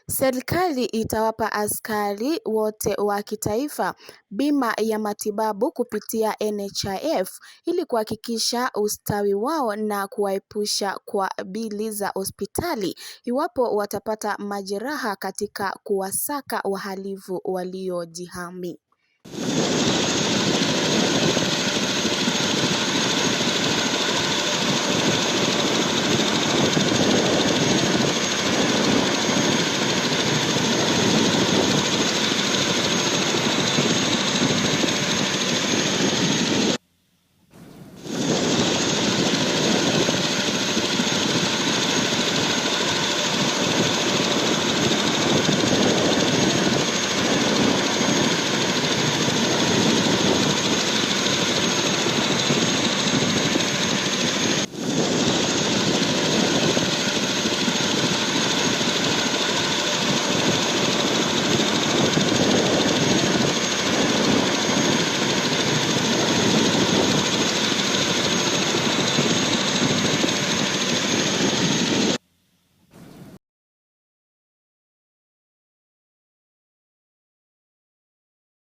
Serikali itawapa askari wote wa kitaifa bima ya matibabu kupitia NHIF ili kuhakikisha ustawi wao na kuwaepusha kwa bili za hospitali iwapo watapata majeraha katika kuwasaka wahalifu waliojihami.